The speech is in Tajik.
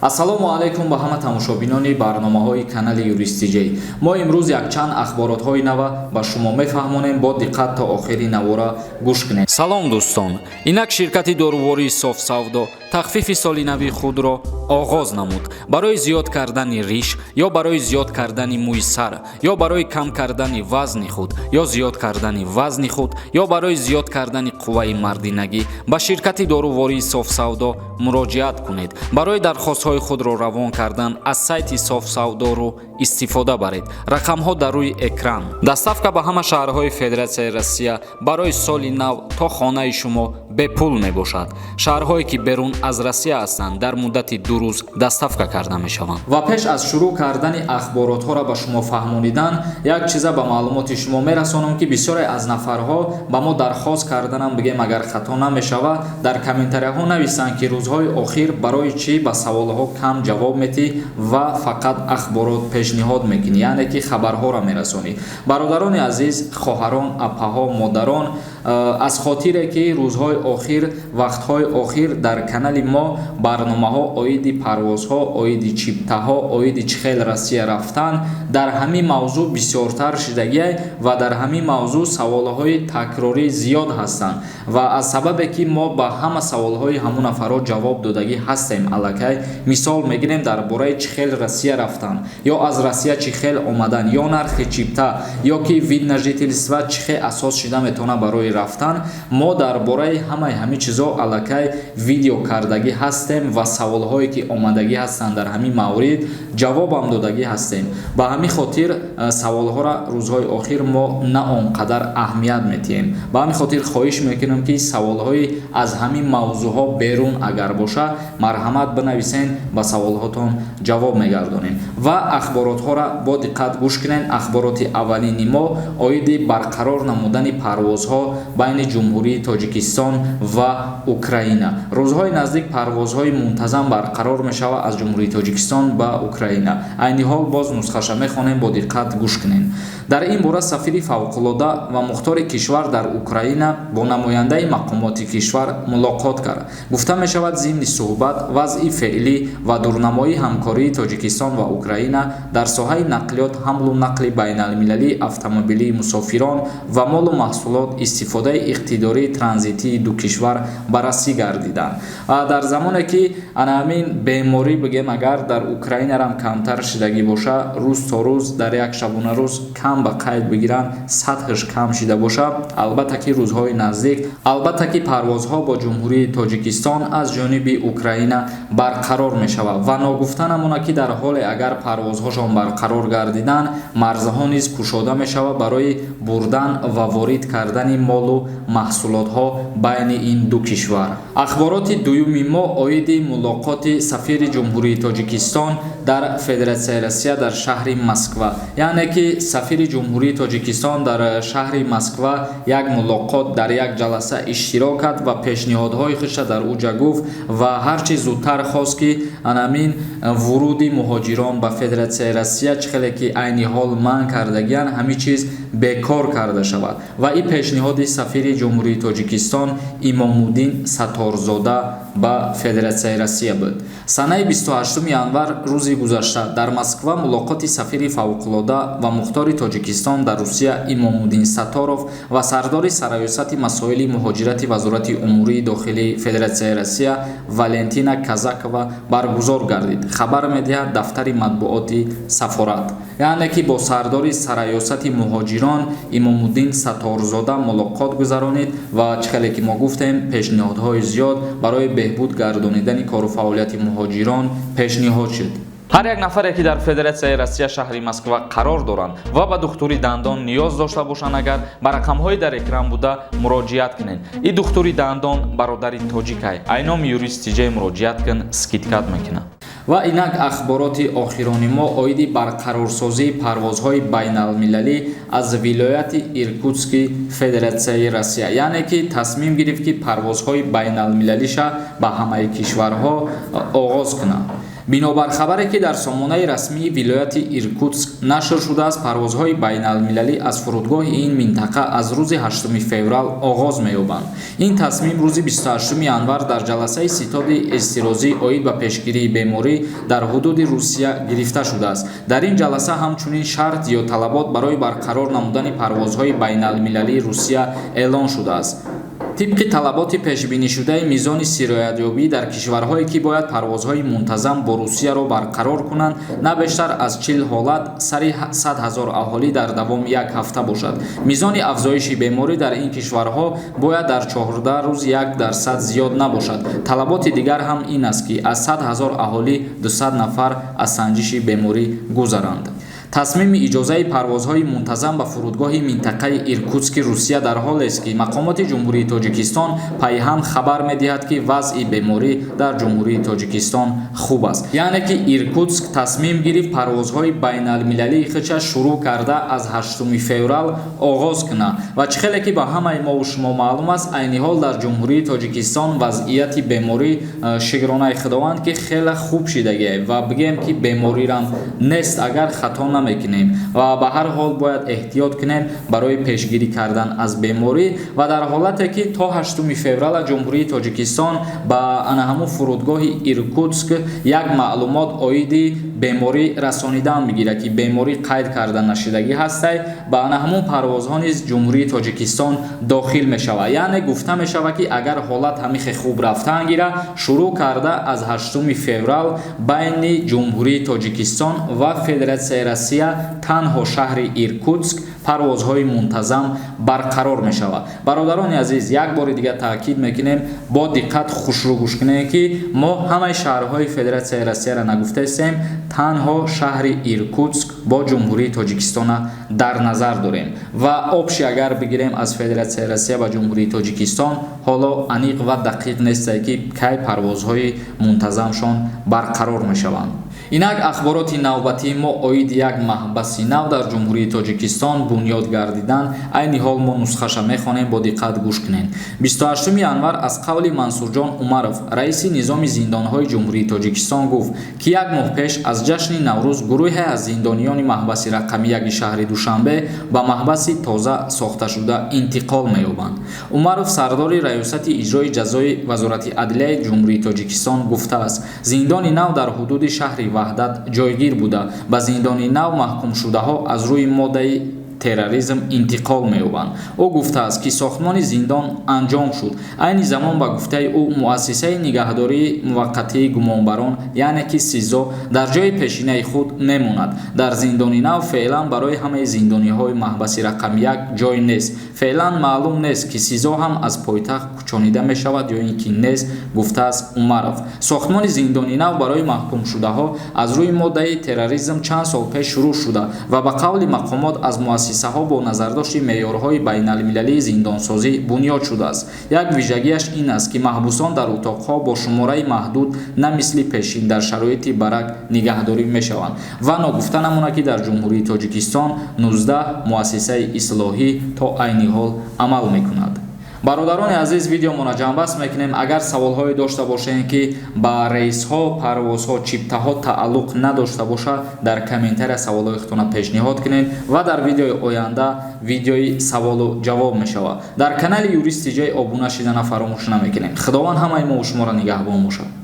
Ассалому алайкум ба ҳама тамошобинони барномаҳои канали Юрист Тиҷей. Мо имрӯз якчанд ахборотҳои нава ба шумо мефаҳмонем. Бо диққат то охири навора гӯш кунед. Салом, дӯстон! Инак ширкати дорувории Софсавдо тахфифи соли нави худро оғоз намуд. Барои зиёд кардани риш ё барои зиёд кардани мӯи сар, ё барои кам кардани вазни худ, ё зиёд кардани вазни худ, ё барои зиёд кардани қувваи мардинагӣ ба ширкати дорувории Софсавдо муроҷиат кунед. Барои дархостҳои худро равон кардан аз сайти Софсавдору истифода баред. Рақамҳо дар рӯи экран. Доставка ба ҳама шаҳрҳои Федератсияи Россия барои соли нав то хонаи шумо бепул мебошад. Шаҳрҳое, ки берун аз Россия ҳастанд, дар муддати 2 рӯз доставка карда мешаванд. Ва пеш аз шурӯъ кардани ахборотҳоро ба шумо фаҳмонидан, як чиза ба маълумоти шумо мерасонам, ки бисёре аз нафарҳо ба мо дархост карданам, бигем, агар хато намешавад, дар комментарияҳо нависанд, ки рӯзҳои охир барои чӣ ба саволҳо кам ҷавоб метӣ ва фақат ахборот пешниҳод мекунӣ, яъне ки хабарҳоро мерасонӣ. Бародарони азиз, хоҳарон, апаҳо, модарон, аз хотире ки рӯзҳои охир, вақтҳои охир дар канали мо барномаҳо оиди парвозҳо, оиди чиптаҳо, оиди чӣ хел Россия рафтан, дар ҳамин мавзӯъ бисёртар шидагиай ва дар ҳамин мавзӯъ саволҳои такрорӣ зиёд ҳастанд. Ва аз сабабе ки мо ба ҳама саволҳои ҳамун нафарҳо ҷавоб додагӣ ҳастем аллакай, мисол мегирем, дар бораи чӣ хел Россия рафтан ё аз Россия чӣ хел омадан, ё нархи чипта, ё ки вид на жительство чӣ хел асос шида метавонад барои рафтан, мо дар бораи ҳамаи ҳамин чизо аллакай видео кардагӣ ҳастем ва саволҳое ки омадагӣ ҳастанд, дар ҳамин маврид ҷавобам додагӣ ҳастем. Ба ҳамин хотир саволҳоро рӯзҳои охир мо на он қадар аҳамият метиҳем. Ба ҳамин хотир хоҳиш мекунам, ки саволҳои аз ҳамин мавзӯъҳо берун агар боша, марҳамат, бинависен, ба саволҳотон ҷавоб мегардонем. Ва ахборотҳоро бо диққат гӯш кунед. Ахбороти аввалини мо оиди барқарор намудани парвозҳо байни Ҷумҳурии Тоҷикистон ва Украина. Рӯзҳои наздик парвозҳои мунтазам барқарор мешавад аз Ҷумҳурии Тоҷикистон ба Украина. Айни ҳол боз нусхаша мехонем, бо диққат гӯш кунед. Дар ин бора сафири фавқулода ва мухтори кишвар дар Украина бо намояндаи мақомоти кишвар мулоқот кард. Гуфта мешавад, зимни суҳбат вазъи феълӣ ва дурнамои ҳамкории Тоҷикистон ва Украина дар соҳаи нақлиёт, ҳамлу нақли байналмилалии автомобилии мусофирон ва молу маҳсулот, истифодаи иқтидории транзитии ду кишвар баррасӣ гардиданд. Дар замоне ки ана ҳамин беморӣ, бигем, агар дар Украинарам камтар шидагӣ боша, рӯз то рӯз дар як шабонарӯз кам ба қайд бигиранд, сатҳаш кам шида боша, албатта ки рӯзҳои наздик, албатта ки парвозҳо бо Ҷумҳурии Тоҷикистон аз ҷониби Украина барқарор мешавад. Ва ногуфта намонад, ки дар ҳоле агар парвозҳошон барқарор гардиданд, марзҳо низ кушода мешавад барои бурдан ва ворид кардани молу маҳсулотҳо байни ин ду кишвар. Ахбороти дуюми мо оиди мулоқоти сафири Ҷумҳурии Тоҷикистон дар Федератсияи Россия, дар шаҳри Москва. Яъне ки сафири Ҷумҳурии Тоҷикистон дар шаҳри Москва як мулоқот, дар як ҷаласа иштирок кард ва пешниҳодҳои худша дар уҷа гуфт ва ҳарчи зудтар хост, ки анамин вуруди муҳоҷирон ба Федератсияи Россия, чӣ хеле ки айни ҳол манъ кардагиянд, ҳамин чиз бекор карда шавад. Ва ин пешниҳоди сафири Ҷумҳурии Тоҷикистон Имомуддин Сатторзода ба Федератсияи Россия буд. Санаи 28 январ, рӯзи гузашта, дар Москва мулоқоти сафири фавқулода ва мухтори Тоҷикистон дар Русия Имомуддин Сатторов ва сардори Сарраёсати масоили муҳоҷирати Вазорати умурии дохилии Федератсияи Россия Валентина Казакова баргузор гардид, хабар медиҳад дафтари матбуоти сафорат. Яъне ки бо сардори Сарраёсати муҳоҷирон Имомуддин Сатторзода мулоқот гузаронид ва чӣ хеле ки мо гуфтем, пешниҳодҳои зиёд барои беҳбуд гардонидани кору фаъолияти муҳоҷирон пешниҳод шуд. Ҳар як нафаре, ки дар Федератсияи Россия, шаҳри Москва қарор доранд ва ба духтури дандон ниёз дошта бошанд, агар ба рақамҳои дар экран буда муроҷиат кунед. И духтури дандон бародари тоҷикай. Ай номи Юрист Тиҷей муроҷиат кун, скидка т мекунад. Ва инак ахбороти охирони мо оиди барқарорсозии парвозҳои байналмилалӣ аз вилояти Иркутски Федератсияи Россия. Яъне ки тасмим гирифт, ки парвозҳои байналмилалиша ба ҳамаи кишварҳо оғоз кунад. Бинобар хабаре, ки дар сомонаи расмии вилояти Иркутск нашр шудааст, парвозҳои байналмилалӣ аз фурудгоҳи ин минтақа аз рӯзи 8 феврал оғоз меёбанд. Ин тасмим рӯзи 28 январ дар ҷаласаи ситоди эзтирозӣ оид ба пешгирии беморӣ дар ҳудуди Русия гирифта шудааст. Дар ин ҷаласа ҳамчунин шарт ё талабот барои барқарор намудани парвозҳои байналмилалии Русия эълон шудааст. Тибқи талаботи пешбинишудаи мизони сироятёбӣ дар кишварҳое, ки бояд парвозҳои мунтазам бо Русияро барқарор кунанд, на бештар аз 40 ҳолат сари 100 ҳазор аҳолӣ дар давоми як ҳафта бошад. Мизони афзоиши беморӣ дар ин кишварҳо бояд дар 14 рӯз 1% зиёд набошад. Талаботи дигар ҳам ин аст, ки аз 100 ҳазор аҳолӣ 200 нафар аз санҷиши беморӣ гузаранд. Тасмими иҷозаи парвозҳои мунтазам ба фурудгоҳи минтақаи Иркутски Русия дар ҳолест, ки мақомоти Ҷумҳурии Тоҷикистон пайҳам хабар медиҳад, ки вазъи беморӣ дар Ҷумҳурии Тоҷикистон хуб аст. Яъне ки Иркутск тасмим гирифт парвозҳои байналмилалии худша шурӯъ карда аз 8 феврал оғоз кунад. Ва чӣ хеле ки ба ҳамаи мову шумо маълум аст, айни ҳол дар Ҷумҳурии Тоҷикистон вазъияти беморӣ, шукронаи Худованд, ки хеле хуб шидагие ва бигӯем, ки беморирам нест, агар хато намекунем. Ва ба ҳар ҳол бояд эҳтиёт кунем барои пешгирӣ кардан аз беморӣ. Ва дар ҳолате ки то 8 феврала Ҷумҳурии Тоҷикистон ба ана ҳамун фурудгоҳи Иркутск як маълумот оиди беморӣ расонидан мегирад, ки беморӣ қайд карда нашудагӣ ҳастай, ба ана ҳамун парвозҳо низ Ҷумҳурии Тоҷикистон дохил мешавад. Яъне гуфта мешавад, ки агар ҳолат ҳамихе хуб рафтан гира, шурӯъ карда аз 8 феврал байни Ҷумҳурии Тоҷикистон ва Федератсияи Россия танҳо шаҳри Иркутск парвозҳои мунтазам барқарор мешавад. Бародарони азиз, як бори дигар таъкид мекунем, бо диққат хушрӯ гӯш кунем, ки мо ҳамаи шаҳрҳои Федератсияи Россияро нагуфтаистем, танҳо шаҳри Иркутск бо Ҷумҳурии Тоҷикистона дар назар дорем. Ва общий агар бигирем, аз Федератсияи Россия ба Ҷумҳурии Тоҷикистон ҳоло аниқ ва дақиқ нестае, ки кай парвозҳои мунтазамшон барқарор мешаванд. Инак ахбороти навбатии мо оид як маҳбаси нав дар Ҷумҳурии Тоҷикистон бунёд гардидан. Айни ҳол мо нусхаша мехонем, бо диққат гӯш кунед. 28 январ аз қавли Мансурҷон Умаров, раиси низоми зиндонҳои Ҷумҳурии Тоҷикистон, гуфт, ки як моҳ пеш аз ҷашни Наврӯз гурӯҳе аз зиндониёни маҳбаси рақами яки шаҳри Душанбе ба маҳбаси тоза сохташуда интиқол меёбанд. Умаров, сардори раёсати иҷрои ҷазои Вазорати адлияи Ҷумҳурии Тоҷикистон, гуфтааст, зиндони нав дар ҳудуди шаҳри Ваҳдат ҷойгир буда, ба зиндони нав маҳкумшудаҳо аз рӯи моддаи терроризм интиқол меёбанд. Ӯ гуфтааст, ки сохтмони зиндон анҷом шуд. Айни замон, ба гуфтаи ӯ, муассисаи нигаҳдории муваққатии гумонбарон, яъне ки СИЗО, дар ҷои пешинаи худ мемонад. Дар зиндони нав феълан барои ҳамаи зиндониҳои маҳбаси рақами як ҷой нест. Феълан маълум нест, ки СИЗО ҳам аз пойтахт кӯчонида мешавад ё ин ки нест, гуфтааст Умаров. Сохтмони зиндони нав барои маҳкумшудаҳо аз рӯи моддаи терроризм чанд сол пеш шурӯъ шуда ва ба қавли мақомот аз муассисаҳо бо назардошти меъёрҳои байналмилалии зиндонсозӣ бунёд шудааст. Як вижагиаш ин аст, ки маҳбусон дар утоқҳо бо шумораи маҳдуд, на мисли пешин дар шароити барак нигаҳдорӣ мешаванд. Ва ногуфта намонад, ки дар Ҷумҳурии Тоҷикистон 19 муассисаи ислоҳӣ то айни ҳол амал мекунад. Бародарони азиз, видеомонро ҷамъбаст мекунем. Агар саволҳое дошта бошем, ки ба рейсҳо, парвозҳо, чиптаҳо тааллуқ надошта бошад, дар комментария саволҳои худтонро пешниҳод кунед ва дар видеои оянда видеои саволу ҷавоб мешавад. Дар канали Юрист Тиҷай обуна шидана фаромӯш намекунем. Худованд ҳамаи мо шуморо нигаҳбон бошад.